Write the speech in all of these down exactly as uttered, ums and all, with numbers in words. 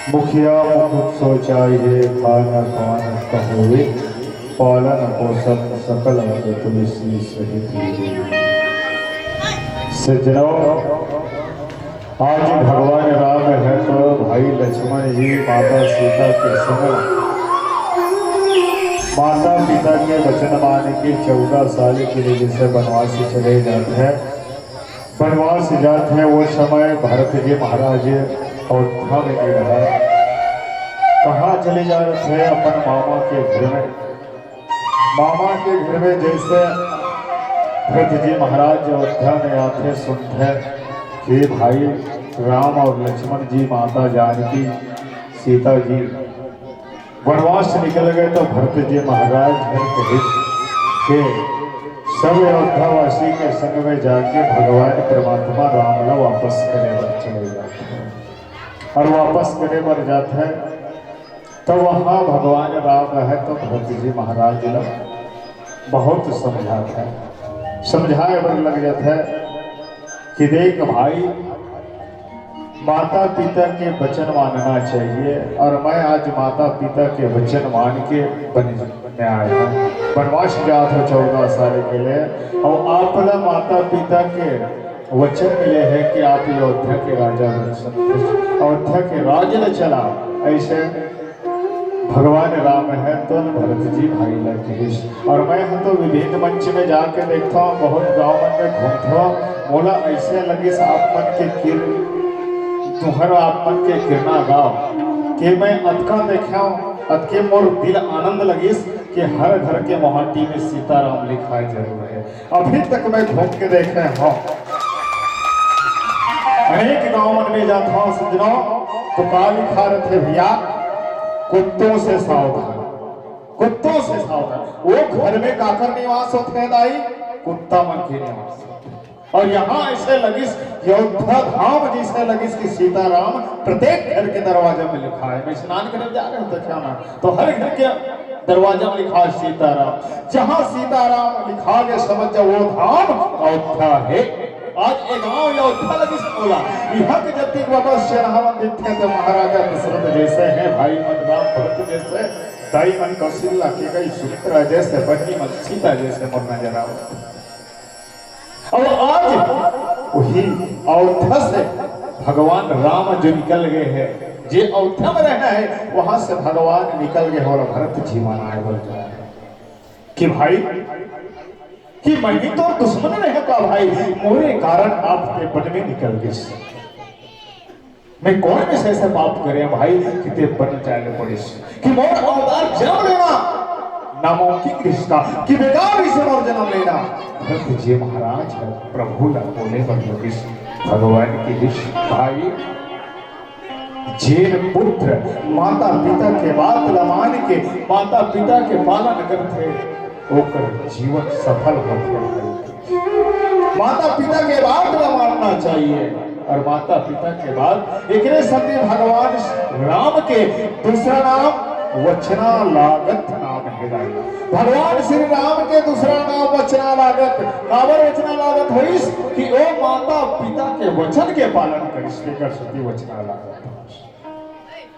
मुखिया मुकुट सोचाई है, खान पान कहोए, पालन पोषण सकल अंग तुलसी सहित लीजे। सज्जनों, आज भगवान राम है तो भाई लक्ष्मण जी माता सीता के संग, माता पिता के वचन मान के चौदह साल के लिए जैसे वनवास चले जाते हैं, वनवास जात हे, वो समय भरत जी महाराज अयोध्या में नहीं रहा। कहाँ चले जा रहे थे? अपन मामा के घर में। मामा के घर में जैसे भरत जी महाराज अयोध्या में आते, सुनते कि भाई राम और लक्ष्मण जी, माता जानकी, सीता जी वनवास निकल गए तो भरत जी महाराज हर कहे के सब अयोध्यावासी के संग में जाके भगवान परमात्मा राम ला वापस करे बर चले जाते हैं। और वापस करे बर जाते हैं तो वहाँ भगवान राम है तो भरत जी महाराज ला बहुत समझाते हैं, समझाए बर लग जाते हैं कि देख भाई, माता पिता के वचन मानना चाहिए और मैं आज माता पिता के वचन मान के वन में आया हूँ। वनवास जात हो चौदह साल के लिए और आप ला माता पिता के वचन मिले हैं कि आप अयोध्या के राजा बन सकते हो, अयोध्या के राज ला चला। ऐसे भगवान राम है तो भरत जी भाई ला कहिस। और मैं ह तो विभिन्न मंच में जाके देखता हूँ, बहुत गाँव मन में घूमता हूँ, मोला ऐसे लगिस आप मन के किर-, तुहर आप मन के किरना गाँव के मैं अतका देखा हूँ, अतके मोर दिल आनंद लगिस कि हर घर के मोहाटी में सीताराम लिखाए जरूर है। अभी तक मैं घूम के देखे हूँ, अनेक गाँव मन में जाता हूँ सज्जनों, तो का लिखा रहते भैया, कुत्तों से सावधान, कुत्तों से सावधान। वो घर में काकर निवास होते हैं दाई, कुत्ता मन के निवास होते हैं। और यहाँ ऐसे लगिस, अयोध्या धाम जैसे लगिस कि सीताराम प्रत्येक घर के दरवाजा में लिखा है। मैं स्नान करने जा रहे होते क्या मैं, तो हर घर के दरवाजा में लिखा है सीताराम। जहाँ सीताराम लिखा गया, समझ जाओ वो धाम अयोध्या है। आज ये गांव अयोध्या लगिस बोला, यहाँ के जतिक बाबा सेनावन दिखे तो महाराजा दशरथ जैसे हैं, भाई मन राम भरत जैसे, दाई मन कौशल्या, केकई सुमित्रा जैसे, बहिनी मन सीता जैसे मोर नजर आवत। और आज वही अयोध्या से भगवान राम जो निकल गए हैं, जे अयोध्या में रहना है, वहां से भगवान निकल गए और भरत जी मनाए बोल रहा है कि भाई, कि मैं ही तो दुश्मन रहे का भाई, मोरे कारण आप के वन में निकल गए। मैं कौन विषय से पाप करे भाई, किते बन जाए पड़िस कि मोर अवतार जन्म लेना नामुमकिन रिश्ता, कि बेकार इसे मोर जन्म लेना। भरत जी महाराज प्रभु ला बोले बर लगिस, भगवान की रिश्ता भाई, जेन पुत्र माता पिता के बात ला मान के माता पिता के पालन करथे, ओकर जीवन सफल होथे भाई। माता पिता के बात ला मानना चाहिए और माता पिता के बात एकरे संगे भगवान राम के दूसरा नाम वचना लागत नाम है दाई। भगवान श्री राम के दूसरा नाम वचना लागत। काबर वचना लागत होइस कि ओ माता पिता के वचन के पालन करिस, तेकर सेती वचना लागत।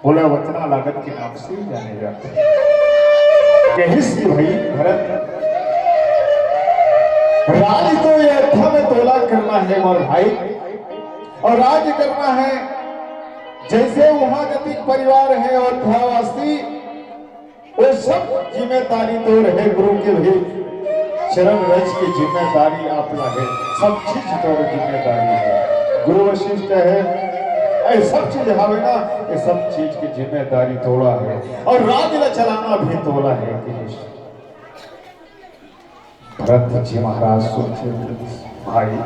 बोला वचना लागत के नाम से जाने जाते। कहिस कि भाई भरत, राज तो अयोध्या में तोला करना है मोर भाई, और राज करना है जैसे वहां जतिक परिवार है अयोध्यावासी, वो सब जिम्मेदारी तोर है, गुरु के भी चरण रज की जिम्मेदारी आप ला है, सब चीज तोर जिम्मेदारी है। गुरु वशिष्ठ है, ये सब चीज हवे ना, ये सब चीज की जिम्मेदारी तोला है और राज ला चलाना भी तोला है। कि भरत जी महाराज सोचे, भाई,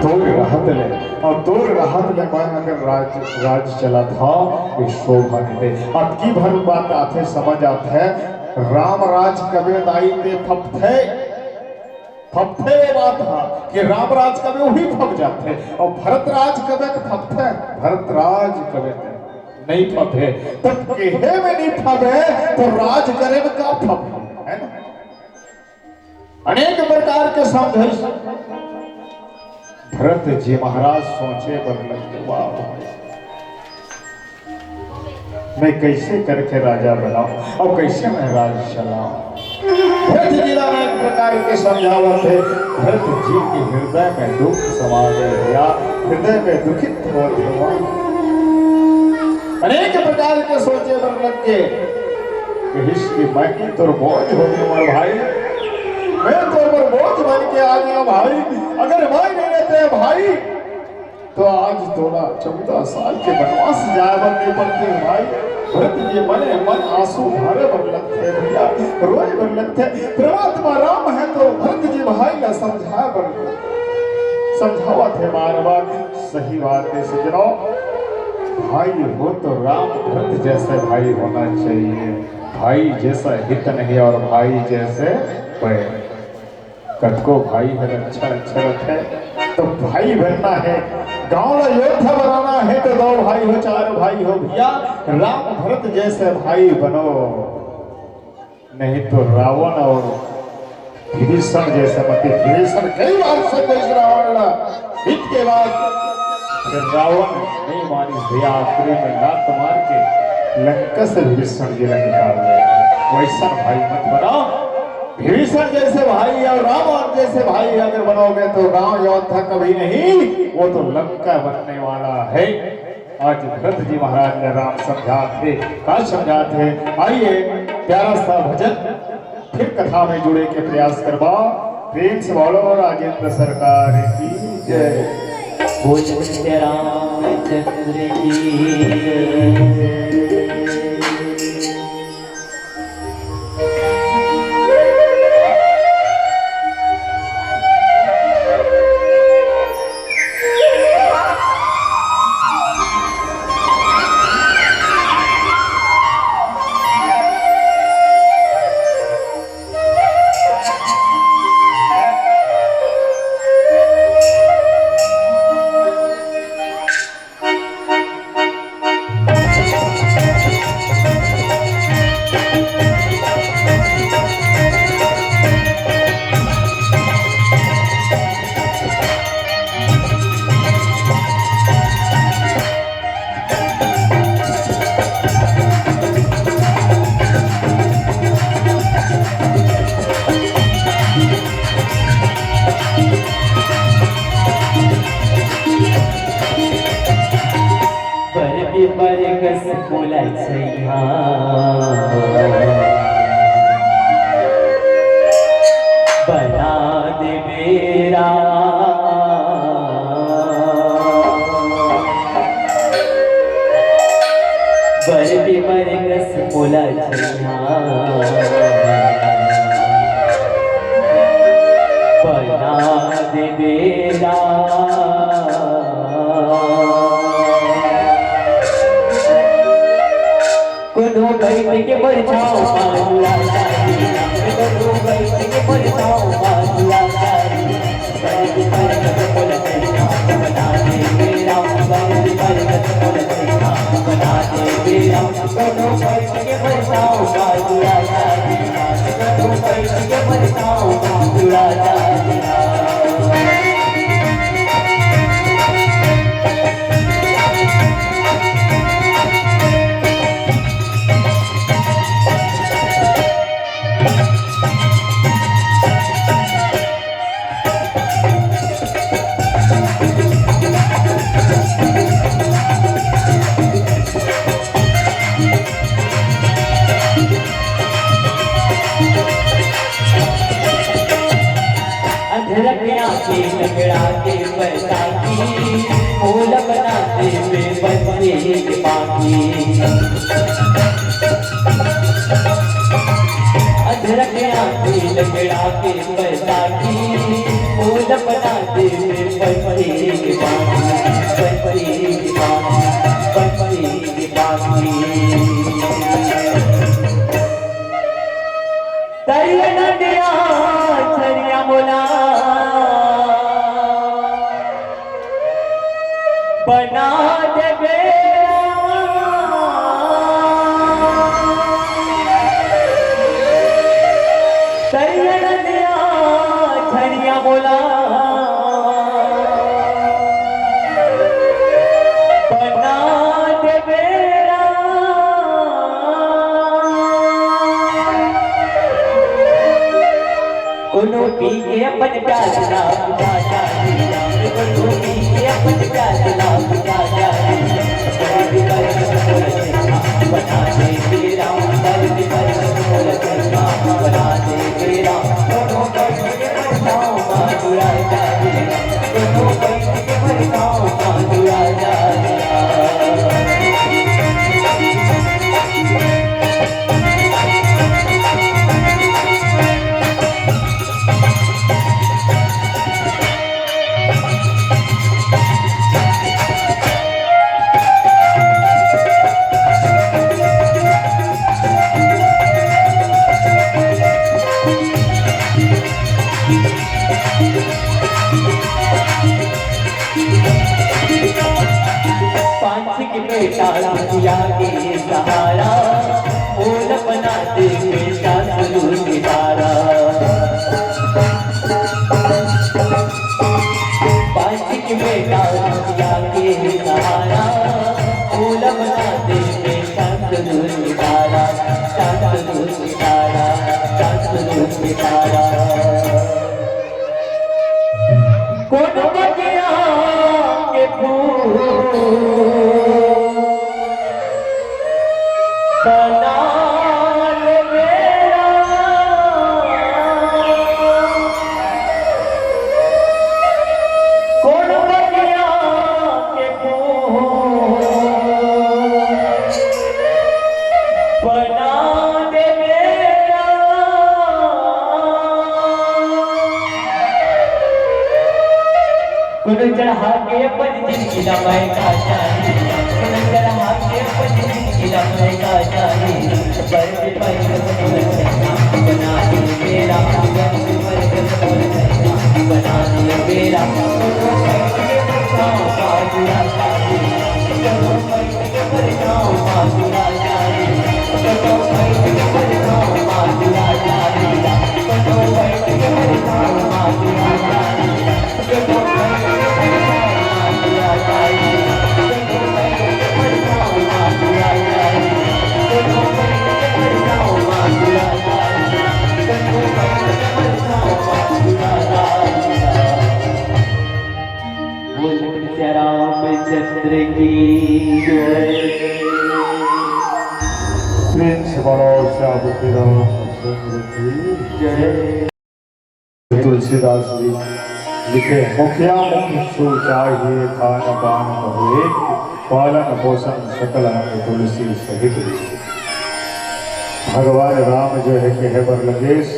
तोर रहत ले, और तोर रहत ले मैं अगर राज, राज चलाथंव, ये शोभा नहीं दे। अतकी भर बात आथे, समझ आथे, राम राज कबे दाई ते फपथे, फपथे ये बात हा कि राम राज कबे वही फप जाथे, और भरत राज कबे ते फपथे, भरत राज कबे ते नहीं फपे, तब केहे में नहीं फपे, तो राज करे में का फप है ना? अनेक प्रकार के समझाइस। भरत जी महाराज सोचे बर लगे, वाह भाई, मैं कइसे करके राजा बनाऊं अउ कइसे मैं राज चलाऊं। भरत जी ला अनेक प्रकार के समझावत हे। भरत जी के हृदय में दुख समा गे भैया, हृदय में दुखित होत हे। अनेक प्रकार के सोचे बर लग गे। कहिस कि मैं ही तोर बोझ हो गे मोर भाई, मैं तोर बर बोझ बन के आ गे भाई। अगर मैं नहीं रहते भाई, तो आज तोला चौदह साल के बनवास जाए बर नहीं पड़ते भाई। भरत जी मने मन आंसू भरे बर लगथे भैया, रोए बर लगथे। परमात्मा राम हे तो भरत जी भाई ला समझाए बर, समझावत हे बार बार। सही बात हे सजनों, भाई हो तो राम भरत जैसे भाई होना चाहिए। भाई जैसा हित नहीं और भाई जैसे बैर। कतको भाई हर अच्छा अच्छा रथे, तो भाई बनना हे, गांव ला योद्धा बनाना हे, तो दो भाई हो, चार भाई हो भैया, राम भरत जैसे भाई बनो, नहीं तो रावण और विभीषण जैसे मत। विभीषण कई बार सब इस रावण ला हित के बाद, अगर रावण नहीं मानिस भैया, आखिरी में लात मार के लंका से विभीषण जी ला निकाल दे। वैसा भाई मत बनाओ। विभीषण जैसे भाई और रावण जैसे भाई अगर बनोगे तो गांव अयोध्या कभी नहीं, वो तो लंका बनने वाला है। आज भरत जी महाराज ने राम समझात हे, का समझात हे? आइए, प्यारा सा भजन फिर कथा में जुड़े के प्रयास करबा। प्रेम से बोलो राजेंद्र सरकार की जय। बोल सत्य रामचंद्र की जय। बर के बर कस मोला छैहा बना दे बेरा। बर के बर कस मोला छैहा बना दे बेरा। कोनो बैठ के परछाव मा जुड़ा जाही, कोनो बैठ के परछाव मा जुड़ा जाही। बरदी बरगद फूल कइहाँ बना दे बेरा, बरदी बरगद फूल कइहाँ बना दे बेरा। कोनो बैठ के परछाव मा जुड़ा जाही, कोनो बैठ के परछाव मा जुड़ा जाही। अधरक आके लंगड़ा के बैसाखी, फूल बना दे में बंदे के बाकी। अधरक आके लंगड़ा के बैसाखी, फूल बना दे में बंदे के बाकी, बंदे के बाकी, बंदे के बाकी। तरिया नदिया छरिया मोला बना देबे। तरिया नदिया छरिया मोला पांच के बेटा दुनिया के सहारा, मोल बना दे बेटा सलून सितारा। पांच के बेटा दुनिया के सहारा, मोल बना दे बेटा सलून सितारा, सलून सितारा, सलून सितारा। कोन बगिया के फूल बना ले मेरा? कोन बगिया के फूल बना दे मेरा? कोनो चढ़ा के अपन जिंदगी ला महका जाही, कोनो चढ़ा के अपन जिंदगी ला महका जाही। बर्फ पर बना दे मेरा, बर्फ पर बना दे मेरा। बोल श्री रामचंद्र की जय। प्रेम से बोलो श्याम रामचंद्र की जय। तुलसीदास जी लिखे, मुखिया मुख सो चाहिए, खान पान बहु एक, पालन पोषण सकल अंग तुलसी सहित विधि। भगवान राम जो है कहे बर लगेस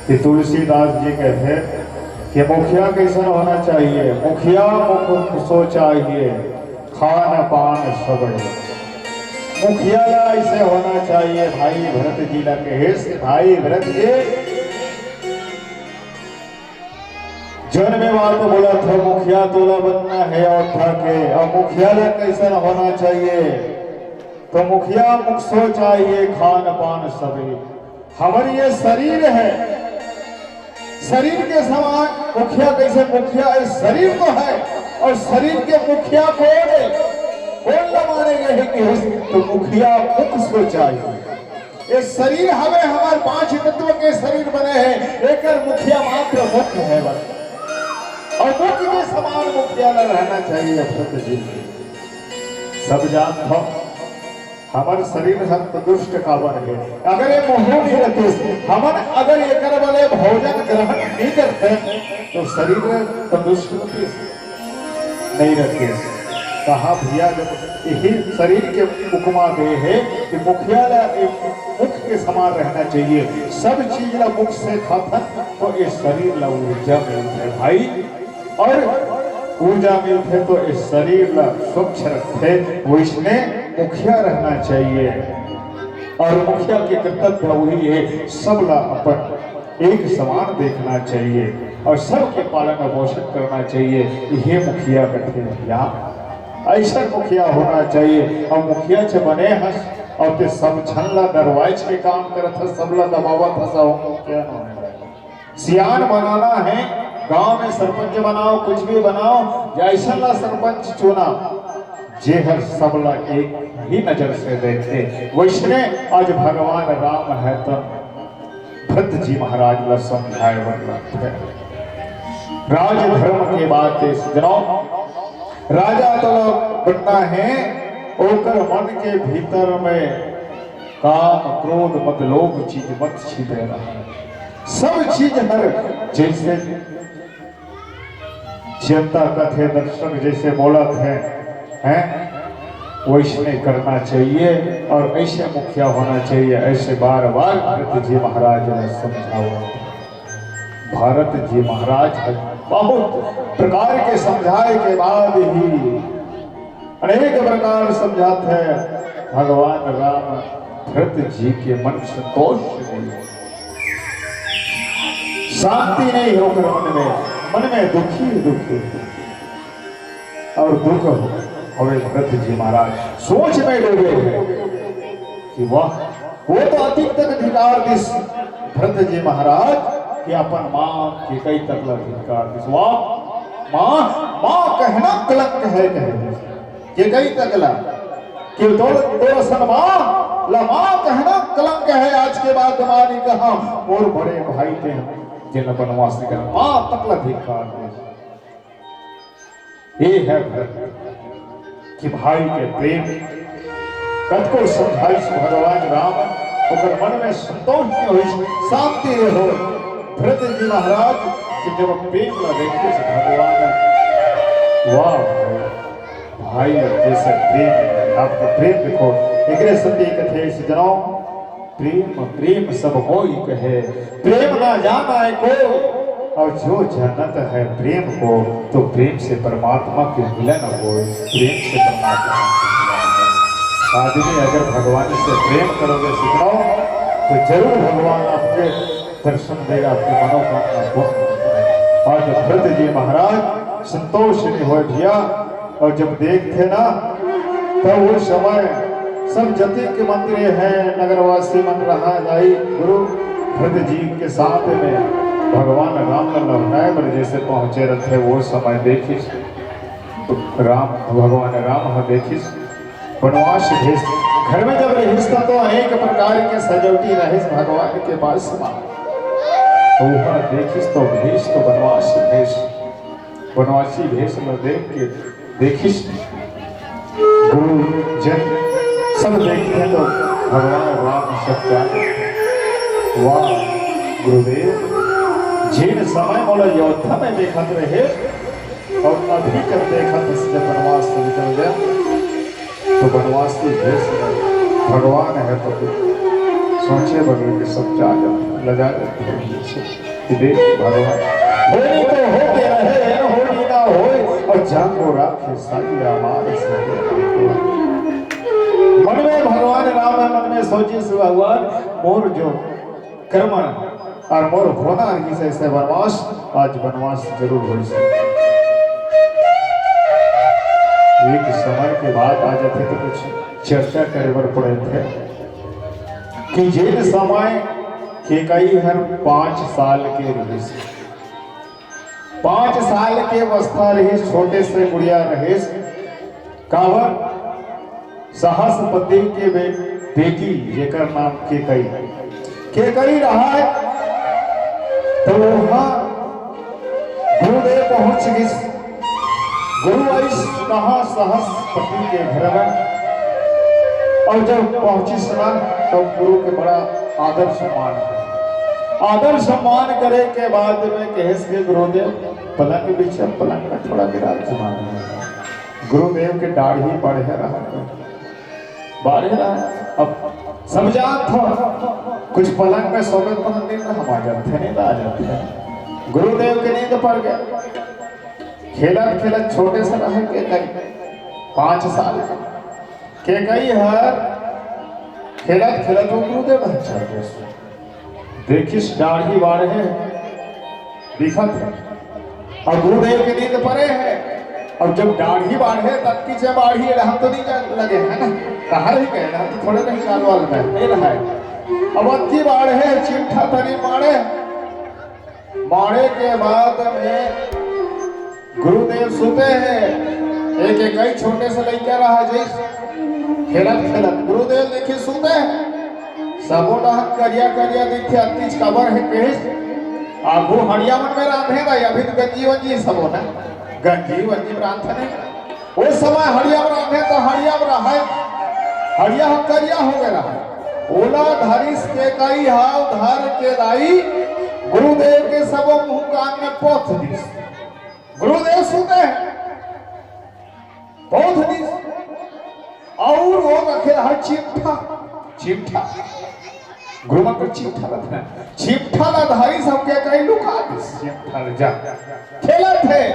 कि तुलसीदास जी कहे कि मुखिया कैसन होना चाहिए, मुखिया मुख सो चाहिए, खान पान सब एक। मुखिया ला ऐसे होना चाहिए, भाई भरत जी ला कहेस, भाई भरत जी, जौन मैं बात बोलत हँव, मुखिया तोला बनना हे अयोध्या के, अउ मुखिया ला कैसन होना चाहिए? तो मुखिया मुख सो चाहिए, खान पान सब एक। हमर ये शरीर है, शरीर के समान मुखिया कैसे? मुखिया ये शरीर तो है, अउ शरीर के मुखिया कोन हे? कोन ला माने गे हे कि तो मुखिया मुख सो चाहिए। ये शरीर हवे, हमर पांच तत्व के शरीर बने हे, एकर मुखिया मात्र मुख हे बस। अउ मुख के समान मुखिया ला रहना चाहिए। अब सत्य जी सब जानत हव, हमर शरीर ह तो दुष्ट काबर हे। अगर ये मुंह नहीं रहते, हमन अगर एकर बले भोजन ग्रहण नहीं करते, तो शरीर तो दुष्ट होते। नहीं रखे। कहा भैया, जब यही शरीर के उपमा दे हे कि मुखिया ला एक मुख के समान रहना चाहिए, सब चीज ला मुख से खाथन तो ये शरीर ला ऊर्जा मिलथे भाई, अउ ऊर्जा मिलथे तो ये शरीर ला स्वच्छ रखथे। वैसने मुखिया रहना चाहिए अउ मुखिया के कर्तव्य वही हे, सब ला अपन एक समान देखना चाहिए अउ सबके पालन पोषण करना चाहिए। ये मुखिया कथे भैया, ऐसा मुखिया होना चाहिए। अउ मुखिया च बने हस अउ ते सब झन ला डरवाइच के काम करत हस, सब ला दबावत हस, अउ मुखिया न होने लगे। सियान बनाना हे, गांव में सरपंच बनाव, कुछ भी बनाव, जैसन ला सरपंच चुना, जे हर सब ला एक ही नजर से देखथे। वैसने आज भगवान राम हे त भरत जी महाराज ला समझाए बर लगथे। राजधर्म के बात हे सज्जनों, राजा तो बनना हे, ओकर मन के भीतर में काम, क्रोध, मद, लोभ चीज मत छिपे रहा। सब चीज हर जैसे जनता कथे, दर्शक जैसे बोलत हे, हैं, वैसने करना चाहिए और ऐसे मुखिया होना चाहिए। ऐसे बार बार भरत जी महाराज ने समझावा। भरत जी महाराज बहुत प्रकार के समझाए के बाद ही अनेक प्रकार समझाथे, भगवान राम भरत जी के मन संतोष नहीं हो, शांति नहीं हो ओकर मन में, मन में दुखी दुखी। और दुख हवे भरत जी महाराज सोच में डूबे हैं कि वाह, वो तो अतीक तक धिकार दिस भरत जी महाराज कि अपन माँ कैकई तक ला धिकार दिस। वाह, माँ, माँ कहना कलंक है, कहे दिस कैकई तक ला, कि तोर, तोर असन माँ ला माँ कहना कलंक है। आज के बाद माँ नहीं कहा, मोर बड़े भाई के हम जिन बनवास निकल, माँ तक ला धिकार दिस। ये है भरत कि भाई के प्रेम। कतको समझाइस भगवान राम, ओकर मन में संतोष नहीं होइस, शांति नहीं हो। भरत जी महाराज कि जब प्रेम ला देखिस भगवान, वाह भाई, भाई जैसे प्रेम, आपका प्रेम देखो। एकरे सती कथे सज्जनों, प्रेम प्रेम सब कोई कहे, प्रेम ना जाना है कोई। और जो जानत है प्रेम को, तो प्रेम से परमात्मा के मिलन हो, प्रेम से परमात्मा के मिलन हो। आदमी अगर भगवान से प्रेम करोगे सज्जनों, तो जरूर भगवान आपके दर्शन देगा, आपकी मनोकामना पूर्ण करेगा। आज भरत जी महाराज संतोष नहीं हुए भैया, और जब देखथे ना, तब वो समय सब जतिक मंत्री हैं, नगरवासी मन रहा जाई, गुरु भरत जी के साथ में भगवान राम ला लौटाए बर जैसे पहुंचे रहथे, वो समय देखिस राम, भगवान राम ह देखिस बनवास भेष। घर में जब रहिस त तो अनेक प्रकार के सजौटी रहिस भगवान के पास मा। ओहा देखिस तो भेष तो बनवास भेष, बनवासी भेष ला देख के देखिस गुरु जन सब देखथे तो भगवान राम सच्चा। वाह गुरुदेव, जेन समय मोला अयोध्या में देखत रहे और अभी कर देखत हस जब बनवास से निकल गया, तो बनवासी भेष में भगवान है तो सोचे बगैर के सब जा जाते, लजा जाते हैं। कि देख भगवान, होनी तो होके रहे, होनी ना होए, और जागो राखे साई हमार सत्य। मन में भगवान राम है, मन में सोचिस भगवान, मोर जो कर्म और मोर होना है, इसे, इसे बनवास, आज बनवास जरूर होइस। एक समय के बात आ जाथे तो कुछ चर्चा करे बर पड़थे कि जेन समय केकई हर पाँच साल के रहिस, पाँच साल के अवस्था रहिस, छोटे से गुड़िया रहिस। काबर? सहस्पति के बे-, बेटी, जेकर नाम केकई, केकई रहय, तो वहाँ गुरुदेव पहुँच गिस। गुरु आइस कहाँ? सहस्पति के घर में। और जब पहुँचिस ना, तब गुरु के बड़ा आदर सम्मान करे। आदर सम्मान करे के बाद में कहेस के गुरुदेव, पलंग बिछा, पलंग में थोड़ा विराजमान हो। गुरुदेव के दाढ़ी बढ़े रहा, बढ़े रहा। अब सब जानत हो, कुछ पलंग में सोवे तो हम नींद हम आ जाथे, नींद आ जाथे। गुरुदेव के नींद पड़ गया। खेलत खेलत छोटे से रहे केकई, पाँच साल के। केकई हर खेलत खेलत वो गुरुदेव हर चल गए। देखिस दाढ़ी बाढ़े हे, दिखत हे, और गुरुदेव के नींद परे हे। और जब दाढ़ी बाढ़े, तब की जब बाढ़ी रहम तो नहीं जा-, लगे, है ना? कहाँ रही गए, रहम तो थोड़े नहीं काल वाल में, नहीं रहा है। अब अतकी बाढ़े, चिट्ठा तनी मारे, मारे के बाद में गुरुदेव सुते हे। एक, एक कई छोटे से लइका रहा, जइस खेलत खेलत गुरुदेव देखे सुते हे। सबो डहर करिया करिया दिखथे, अतिच काबर हे कहिस, आघू हड़िया मन में रांधे भाई, अभी तो गंजी वंजी सबो ना, गंजी वंजी में रांधथे नहीं। उस समय हड़िया में रांधे तो हड़िया में रहय, हड़िया ह करिया हो गए रहय। ओला धरिस केकई हा धर के दाई, गुरुदेव के सबो मुंह कान में पोंछ दिस। गुरुदेव सुते हैं, पोंछ दिस। अउ वो रखे रहा चिमटा, चिमटा। गुरु मन के चिमटा रखे। चिमटा ला धारी सबके कहीं लुका दिस। चिमटा ले जा। खेलत हे।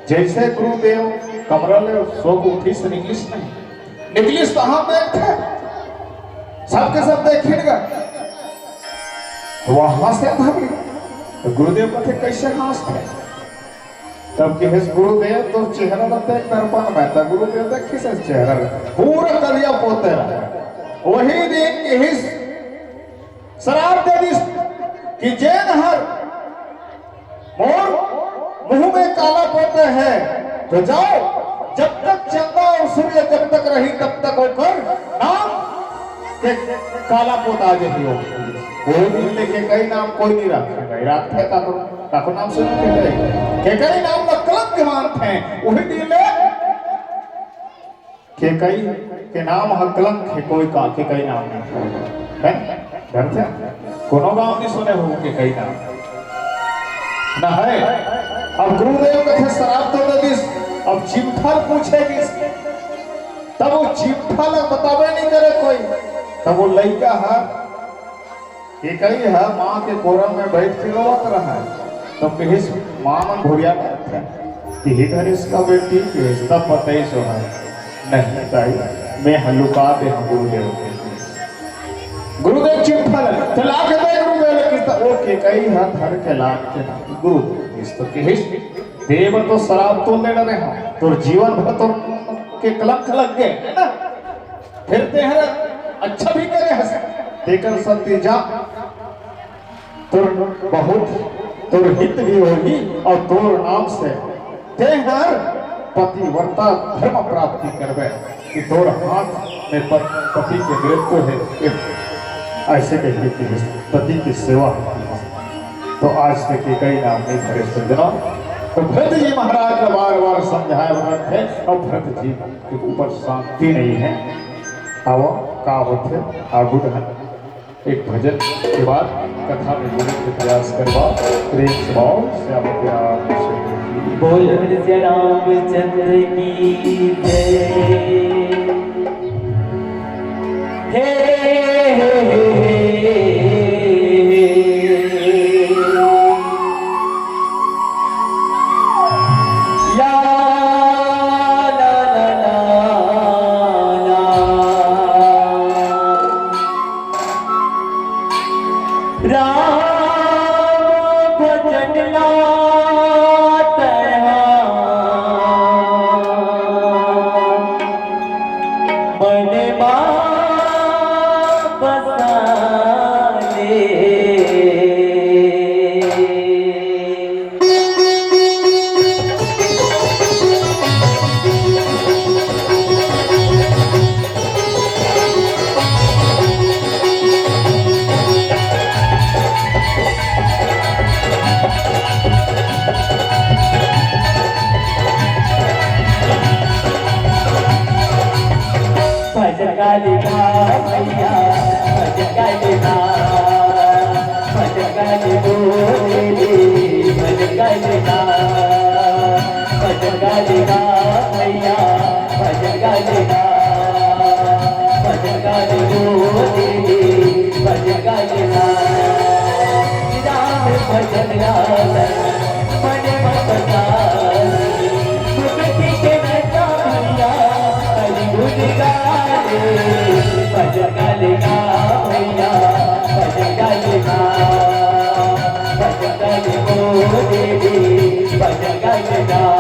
जैसे गुरुदेव कमरा ले सो के उठिस निकलिस नहीं। निकलिस तो हम देखथे। सबके सब देखिन गा। वहां से भागी। तो गुरुदेव कहते, "कैसे हंसते?" तब कहिस, "गुरुदेव, तोर चेहरा ला देख दर्पण में।" त गुरुदेव देखिस चेहरा ला, पूरा करिया पोते रहा। वही दिन कहिस, श्राप दे दिस कि जेन हर मोर मुंह में काला पोते हैं, तो जाओ, जब तक चंदा और सूर्य जब तक रही, तब तक ओकर नाम के काला पोता जे हो। कोई दिन ले केकई नाम कोई नहीं रखे भाई, रखे का तो, का को नाम सुन के गए। केकई नाम ला कलंक मानथे, वही दिन ले केकई के नाम ह कलंक हे, कोई का केकई नाम नहीं। है? डरथे? कोनो गांव नहीं सुने हो केकई नाम। ना है। अब गुरुदेव कथे श्राप तो दे दिस, अब चिमटा पूछे दिस। तब वो चिमटा ला बताबे नहीं करे कोई। तब वो लइका ह, केकई ह माँ के कोरा में बैठ के रोवत रहा। तब कहिस, माँ मन भुरिया करथे कि हे धरिस का बेटी, कहिस, तब बताइस ह, नहीं ताई, मैं ह लुका दे हंव गुरुदेव के। गुरुदेव चिमटा ले, चला के दे गुरुदेव ले, कहिस, त ओ केकई ह धर के लान के ना, गुरुदेव, कहिस तो कहिस, देव तो श्राप तो ले डरे हंव, तोर जीवन भर तो के कलंक लग गए, है ना? फिर तेहर अच्छा भी करे हस, तेकर संति जा, तोर बहुत, तोर हित भी होही और तोर नाम से तेहर पतिव्रता धर्म प्राप्ति करबे कि तोर हाथ में पत-, पति के मृत्यु है, ये ऐसे कहिए कि पति की सेवा होती है। तो आज से केकई नाम नहीं धरे सज्जनों। तो भरत जी महाराज ने बार बार समझाए भरत है और भरत जी के ऊपर शांति नहीं है। अब का होथे, आगू रहन। एक भजन के बाद कथा में जुड़े के प्रयास करवा। प्रेम से भाव श्याम प्यार से। बोल सिया रामचंद्र की जय। हे, हे, हे, हे, हे। या, ला, ला, ला, ला। राम भजन ला तैं हा मन मा बसा ले। भजन गाली गा भैया, भजन गाली गा, भजन गाली बोले, भजन गाली गा, भजन गाली गा भैया, भजन गाली गा, भजन गाली बोले, भजन गाली गा। राम भजन गाली मन मा बसा ले, मुक्ति के नशा भैया, हरि गुण गाले। भजन गाली गा भैया, भजन गाली गा, भजन गाली बोले, भजन गाली गा।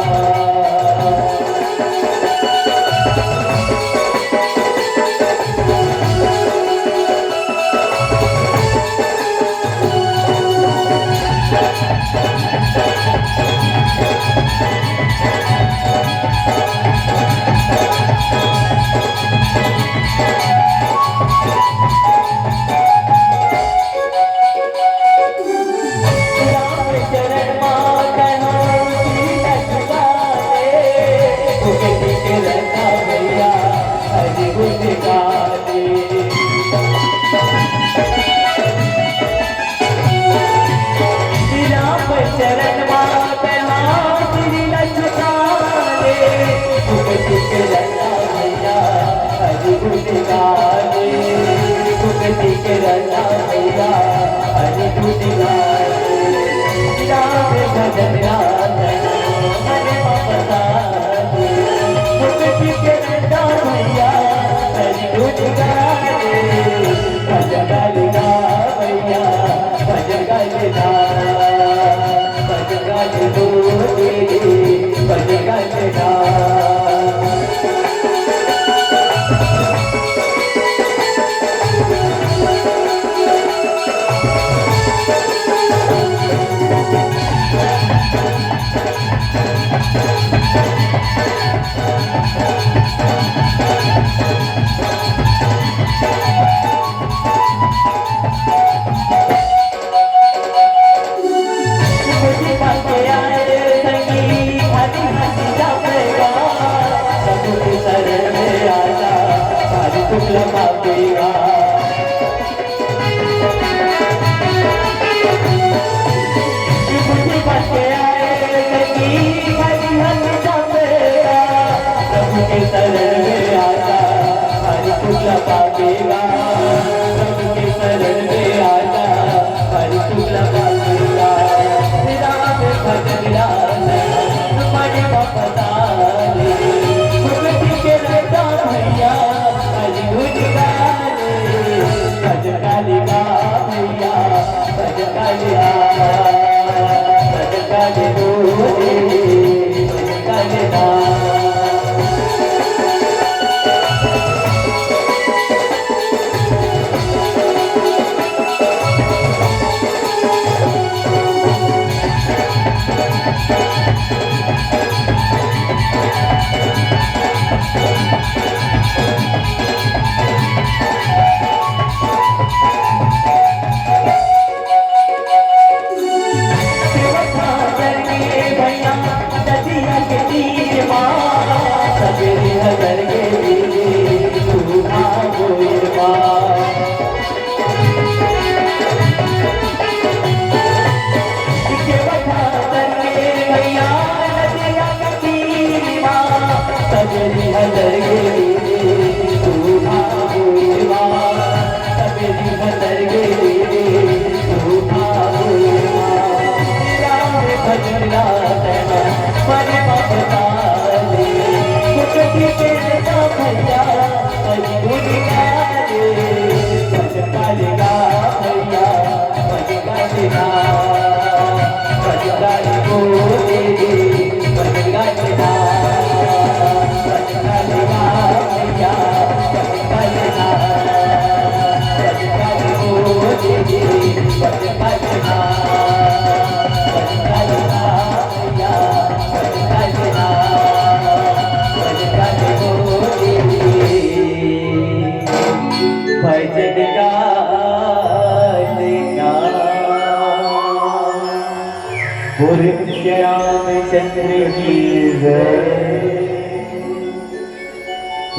रामचंद्र की जय।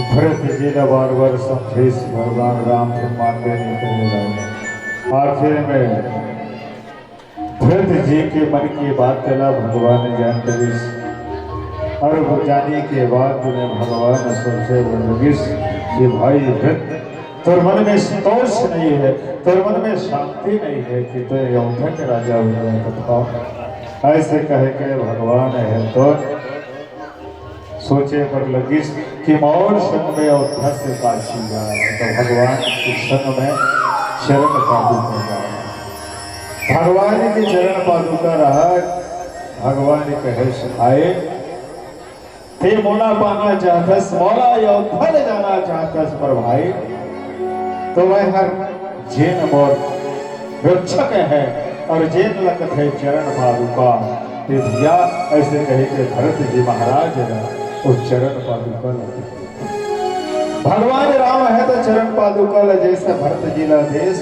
भरत जी ला बार बार समझाइस भगवान राम, फिर मानबे नहीं करे। आखिर में भरत जी के मन के बात ला भगवान जान डरिस, और वो जाने के बाद में भगवान सोचे बर लगिस कि भाई भरत, तोर मन में संतोष नहीं है, तोर मन में शांति नहीं है कि तैं अयोध्या के राजा हो जाए तो। ऐसे कह के भगवान है तो सोचे बर लगिस कि मोर संग में अयोध्या से काशी जाए, तो भगवान के संग में चरण पादुका जाए। भगवान के चरण पादुका रहा, भगवान कहे सिखाए, ते मोला पाना चाहथस, मोला अयोध्या ले जाना चाहथस, पर भाई, तो वह हर जेन मोर रक्षक है और जेन लगत है चरण पादुका, ते भैया, ऐसे कहे के भरत जी महाराज ला वो चरण पादुका लगत। भगवान राम है तो चरण पादुका ला जैसे भरत जी ला देस,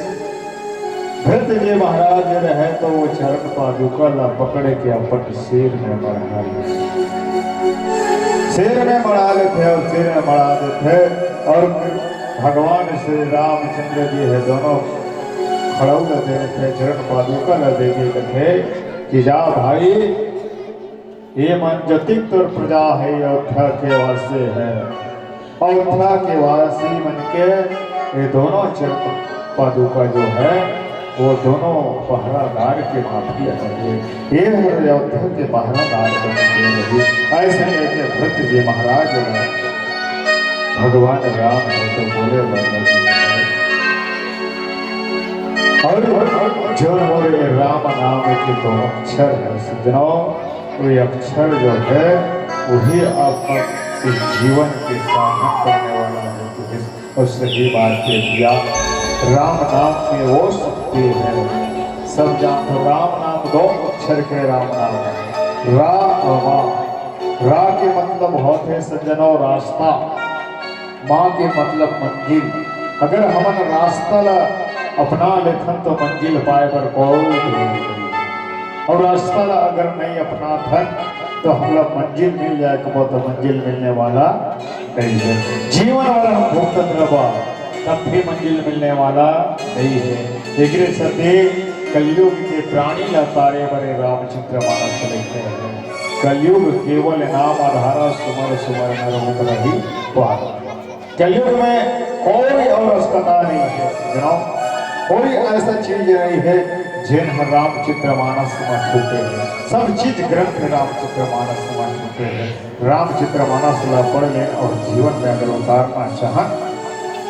भरत जी महाराज रहे तो वो चरण पादुका ला पकड़ के अपन सिर में मढ़ा ले। सिर में मढ़ा लेथे और सिर में मढ़ा देथे और भगवान श्री रामचंद्र जी है दोनों खड़ाऊ ला दे देथे, चरण पादुका ला दे के कथे कि जा भाई, ये मन जतिक तोर प्रजा है, अयोध्या के वासी है, अयोध्या के वासी मन के ये दोनों चरण पादुका जो है, वो दोनों पहरादार के माफी अदा हे। ये हर अयोध्या के पहरादार बन के रही। ऐसे कह के भरत जी महाराज ने भगवान राम है तो बोले भगवान जी महाराज। और जो हमारे राम नाम के दो अक्षर है सज्जनों, वो अक्षर जो है, वही आपका इस जीवन के साधन करने वाला है। तो इस, और सही बात ये दिया, राम नाम में वो शक्ति है। सब जानते हो, राम नाम दो अक्षर के राम नाम है। रा और वा। रा के मतलब होथे सज्जनो रास्ता, मा के मतलब मंजिल। अगर हमन रास्ता ला अपना लेथन तो मंजिल पाए बर कोई देर नहीं। और रास्ता ला अगर नहीं अपनाथन तो हमला मंजिल मिल जाए कबो तो मंजिल मिलने वाला नहीं है। जीवन भर हम भुगतत रबा तब भी मंजिल मिलने वाला नहीं है। एकरे सेती कलयुग के प्राणी ला तारे बर ए रामचरित मानस लिखे हे। कलयुग केवल नाम अधारा, सुमर सुमर नर उतरहि पार। कलयुग में कोई और अस्पताल नहीं है, you know, कोई ऐसा चीज नहीं है जेन ह रामचरित मानस में छूटे है। सब चीज ग्रंथ रामचरित मानस में छूटे है। रामचरित मानस ला पढ़ लें और जीवन में अगर उतारना चाहन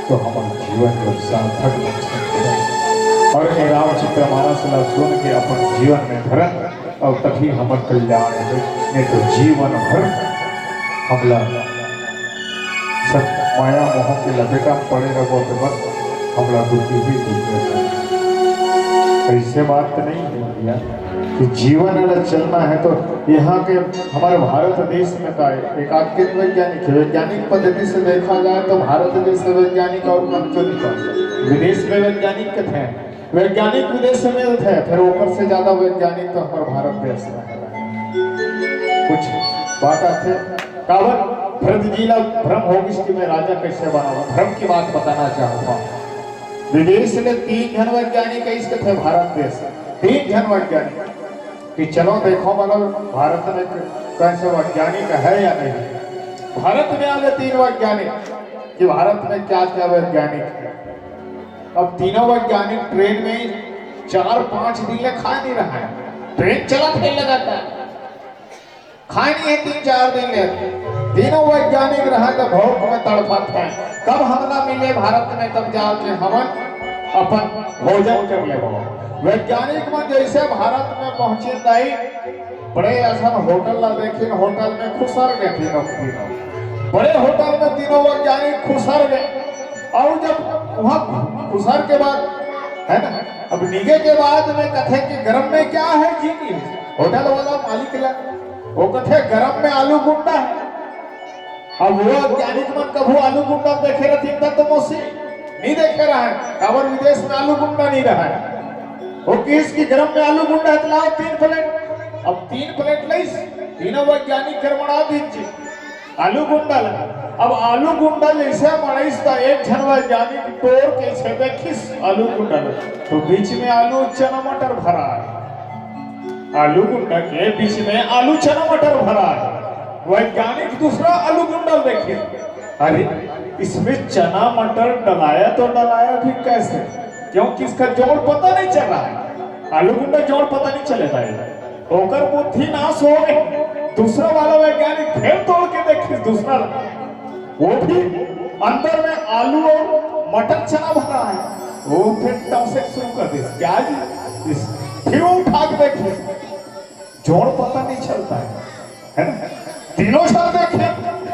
तो हमर जीवन जो सार्थक बन सकथे। और ये रामचरित मानस ला सुन के अपन जीवन में धरन और तभी हमर कल्याण हे, नहीं तो जीवन भर हमला सब माया मोह के लपेटा में पड़े रहो तो बस हमला दुखी ही दुख रहता। ऐसे बात तो नहीं है भैया कि जीवन अगर चलना है तो यहाँ के हमारे भारत देश में का है, एक आध के वैज्ञानिक है, वैज्ञानिक पद्धति से देखा जाए तो भारत देश के वैज्ञानिक और कमजोरी का, विदेश में वैज्ञानिक के थे, वैज्ञानिक विदेश में थे, फिर ऊपर से ज्यादा वैज्ञानिक तो हमारे भारत देश में है। कुछ बात आते काबर भरत जी ला भ्रम हो गइस कि मैं राजा कैसे बनाऊं। भ्रम की बात बताना चाहता हूँ। विदेश ले तीन झन वैज्ञानिक आइस के थे भारत देश, तीन झन वैज्ञानिक कि चलो देखो मतलब भारत में कैसे वैज्ञानिक है या नहीं। भारत में आगे तीन वैज्ञानिक कि भारत में क्या क्या वैज्ञानिक है। अब तीनों वैज्ञानिक ट्रेन में चार पांच दिन ले खाए नहीं रहा है, ट्रेन चला थे लगातार, खाए नहीं है तीन चार दिन ले। तीनों वैज्ञानिक रहा तो भूख में तड़फत है, कब हमला मिले भारत में तब जाके हमन अपन भोजन कर लेबो। वैज्ञानिक मन जैसे भारत में पहुंचे ताई बड़े असन होटल ला देखिन, होटल में खुसर गए तीनों तीनों, बड़े होटल में तीनों वैज्ञानिक खुसर गए। और जब वहां खुसर के बाद है ना, अब निगे के बाद में कथे कि गरम में क्या है जी, होटल वाला मालिक ला वो कथे गरम में आलू गुंडा है। अब वो वैज्ञानिक मन कभू आलू गुंडा देखे रहती तब तो मौसी नहीं देखे रहा है, काबर विदेश में आलू गुंडा नहीं रहा है। वो किस की गरम में आलू गुंडा है तो लाओ तीन प्लेट। अब तीन प्लेट लइस, तीनों वैज्ञानिक गरमड़ा दीजिए आलू गुंडा ला। अब आलू गुंडा जैसे मड़ाइस त एक झन वैज्ञानिक टोर के से देखिस आलू गुंडा ला, तो बीच में आलू चना मटर भरा है। आलू गुंडा के बीच में आलू चना मटर भरा है। वैज्ञानिक दूसरा आलू गुंडा देखिस, अरे इसमें चना मटर डलाया तो डलाया भी कैसे, क्योंकि इसका जोड़ पता नहीं चल रहा है। आलू गुंडा जोड़ पता नहीं चलेगा ये। ओकर बुद्धि नाश हो गए। दूसरा वाला वैज्ञानिक फिर तोड़ के देखिस दूसरा, वो भी अंदर में आलू और मटर चना भरा है। वो फिर टॉसिक शुरू कर दे, क्या जी? इस फिर वो उठा के देखिस, जोड़ पता नहीं चलता है, है ना? तीनों साल देखे,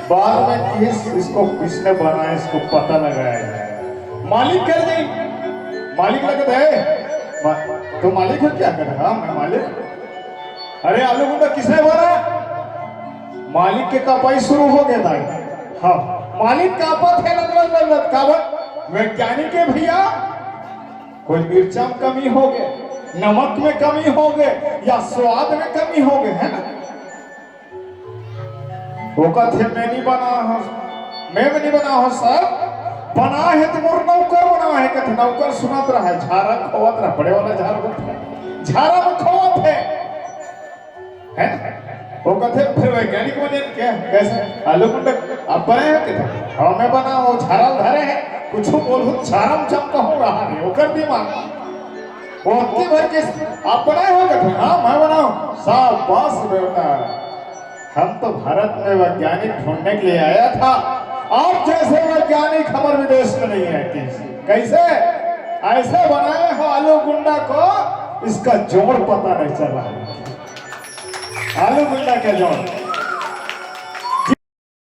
बाद में किस इसको किसने बनाया, इसको पता लगाया जाए। मालिक कर दे, मालिक लग दे। मा-, तो मालिक हो क्या कर? हाँ, मैं मालिक। अरे आलू गुंडा किसने भरा? मालिक के कपाई शुरू हो गया था। हाँ, मालिक कापत है, लत लत लत लत। काबर? वैज्ञानिक है भैया, कोई मिर्चा में कमी हो गए, नमक में कमी हो गए, या स्वाद में कमी हो गए, है ना? वो कथे मैं नहीं बना हूँ, मैं भी नहीं बना हूँ सर, बना है तो मोर नौकर बना है। कथे नौकर सुनत रहा है, झारा खोवत रहा, बड़े वाला झारा होता है, झारा में खोवत है, है ना? वो कथे फिर वैज्ञानिक बने क्या, कैसे? आलू गुंडा आप बने हैं? कथे हाँ मैं बना हूँ, झारा धरे हैं, कुछ बोलूँ झारा में चमका हूँ रहा नहीं, वो कर दिमाग वो अबकी भर के आप बनाए हो? कथे हाँ मैं बनाऊं। शाबाश बेटा, हम तो भारत में वैज्ञानिक ढूंढने के लिए आया था। आप जैसे वैज्ञानिक हमारे विदेश में नहीं है। कैसे? कैसे? ऐसे बनाए हो आलू गुंडा को, इसका जोड़ पता नहीं चल रहा है। आलू गुंडा का जोड़।